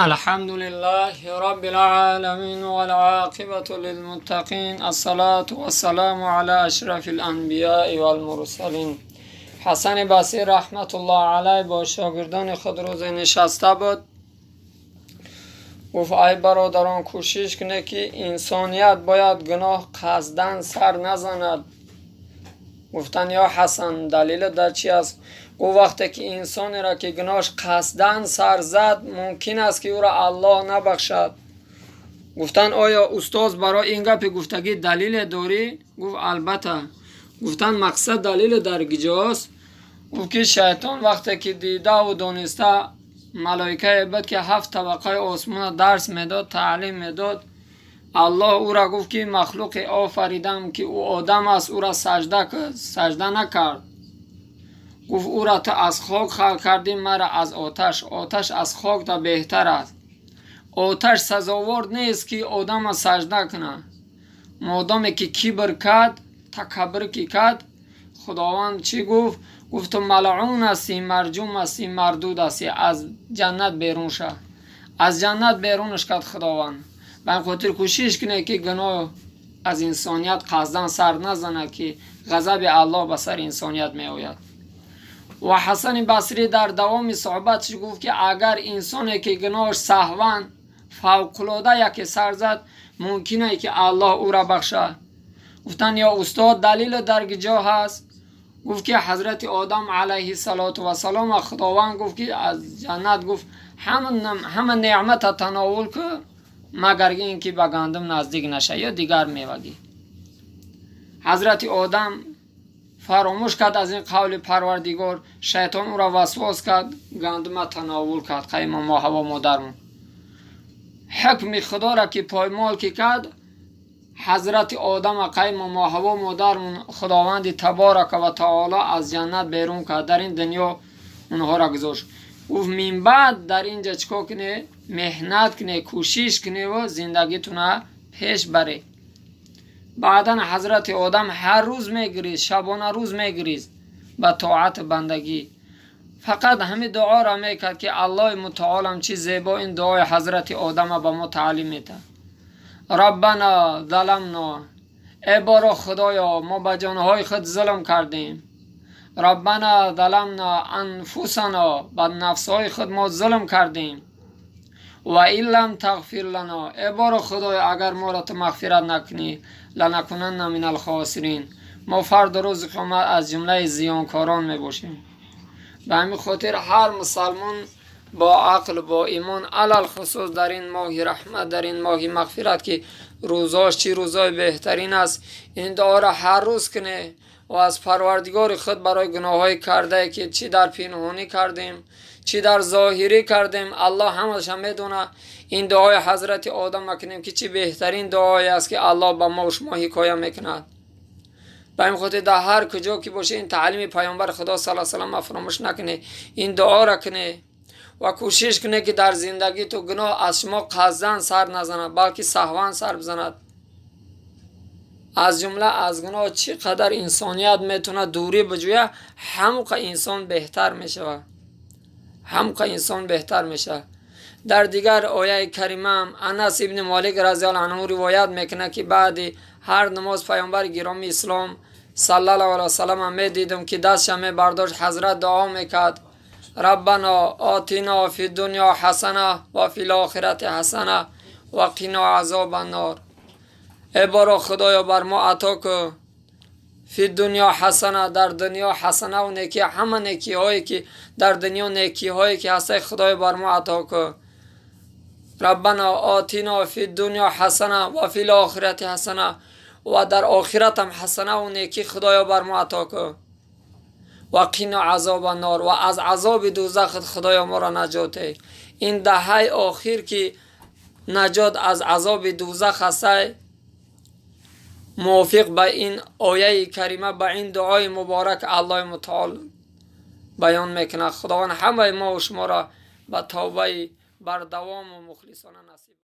الحمد لله رب العالمين والعاقبة للمتقين، الصلاة والسلام على أشرف الأنبياء والمرسلين. Ҳасани Басри раҳматуллоҳ алайҳ бо шогирдони худ рӯзе нишаста буд. Гуфт: «Ай бародарон, кӯшиш кунед, ки инсоният бояд гуноҳ қасдан сар назанад». Гуфтанд: «Ё Ҳасан, далела дар чи аст?» Гуфт: «Вақте ки инсонеро, ки гуноҳш қасдан сар зад, мумкин аст, ки ӯро Аллоҳ набахшад». Гуфтанд: «Оё, устоз, барои ин гапи гуфтагӣ далеле дорӣ?» Гуфт: «Албатта». Гуфтанд: «Мақсад, далеле дар киҷост?» Гуфт, ки шайтон вақте ки дидаву дониста малоикае буд, ки ҳафт табақаи осмона дарс медод, таълим медод, Аллоҳ ӯра гуфт, ки махлуқе офаридам, ки ӯ одам аст, ӯра сажда, сажда накард. Гуфт: «Ӯра ту аз хок халқ кардӣ, мара аз оташ. Оташ аз хокда беҳтар аст. Оташ сазовор нест, ки одама сажда кунад». Модоме ки кибр кард, такаббур ки кард, Худованд чӣ гуфт? Гуфт: «Ту малъун ҳастӣ, марҷум ҳастӣ, мардуд ҳастӣ, аз ҷаннат берун ша». Аз ҷаннат берунаш кард Худованд. Ба ин хотир кӯшиш кунед, ки гуноҳ аз инсоният қасдан сар назанад, ки ғазаби Аллоҳ ба сари инсоният меояд. Ва Ҳасани Басрӣ дар давоми суҳбатш гуфт, ки агар инсоне, ки гуноҳш саҳван фавқулода яке сар зад, мумкин ае, ки Аллоҳ ӯра бахшад. Гуфтанд: «Ё устод, далело дар киҷо ҳаст?» Гуфт, ки ҳазрати Одам алайҳиссалоту вассалом Худованд гуфт, ки аз ҷаннат, гуфт, ҳама неъмата тановул ку, магар ин ки ба гандум наздик наша ё дигар мевагӣ. Ҳазрати Одам фаромӯш кард аз ин қавли Парвардигор. Шайтон ӯро васвос кард, гандума тановул кард. Қайма мо ҳаво модармон ҳукми Худоро ки поймол ки кард, ҳазрати Одама, қайма мо ҳаво модармон, Худованди таборака ва таоло аз ҷаннат берун кард, дар ин дунё онҳоро гузошт. Гуфт: «Минбаъд дар инҷа чӣ кор куне? Меҳнат куне, кӯшиш куневу зиндагитона пеш баре». Баъдан ҳазрати Одам ҳар рӯз мегирист, шабона рӯз мегирист, ба тоату бандагӣ фақат ҳамин дуоро мекард, ки Аллоҳи мутаолам чӣ зебо ин дуои ҳазрати Одама ба мо таълим медиҳад: «Раббана заламно», э боро Худоё, мо ба ҷонҳои худ зулм кардем. «Раббана заламна анфусана», ба нафсҳои худ мо зулм кардем. «Ва ин лам тағфир лана», э боро Худоё, агар моро ту мағфират накунӣ, «ланакунанна минал хосирин», мо фарду рӯзи қиёмат аз ҷумлаи зиёнкорон мебошем. Ба ҳамин хотир ҳар мусалмон бо ақл, бо имон, алалхусус дар ин моҳи раҳмат, дар ин моҳи мағфират, ки рӯзош чӣ рӯзои беҳтарин аст, ин дуоро ҳар рӯз куне ва аз Парвардигори худ барои гуноҳҳои кардае, ки чӣ дар пинҳонӣ кардем, чӣ дар зоҳирӣ кардем, Аллоҳ ҳамаша медонад, ин дуои ҳазрати Одама кунем, ки чӣ беҳтарин дуое аст, ки Аллоҳ ба мо шумо ҳикоя мекунад. Ба ин хотир дар ҳар куҷо ки боше, ин таълими Паёмбари Худо сала салам фаромӯш накунед, ин дуоро кунед ва кӯшиш кунед, ки дар зиндагиту гуноҳ аз шумо қасдан сар назанад, балки саҳван сар бизанад. Аз ҷумла аз гуноҳ чӣ қадар инсоният метавонад дурӣ биҷӯяд, ҳамқа инсон беҳтар мешавад, ҳамқа инсон беҳтар мешавад. Дар дигар ояи каримаам Анас ибни Молик разиаллоҳу анҳу ривоят мекунад, ки баъди ҳар намоз Паёмбари гиромии ислом саллаллоҳу алайҳи васаллама медидам, ки дастша мебардошт, ҳазрат дуо мекард: «Раббано отино фи дунё ҳасана ва фил охирати ҳасана ва қино азоба нор». Э боро Худоё, бар мо ато кӯ фи дунё ҳасана, дар дунё ҳасанаву некӣ, ҳама некиҳое ки дар дунё, некиҳое ки ҳастаи, Худоё, бар мо ато кӯ. «Раббано отино фи дунё ҳасана ва фил охирати ҳасана», ва дар охиратам ҳасанаву некӣ, Худоё, бар мо ато кӯ. «Ва қино азоба нор», ва аз азоби дӯзахат, Худоё, моро наҷот деҳ. Ин даҳаи охир, ки наҷот аз азоби дӯзах ҳастай, мувофиқ ба ин ояи карима, ба ин дуои муборак Аллоҳи мутаол баён мекунад. Худованд ҳамаи мо шуморо ба тавбаи бардавому мухлисона насиб.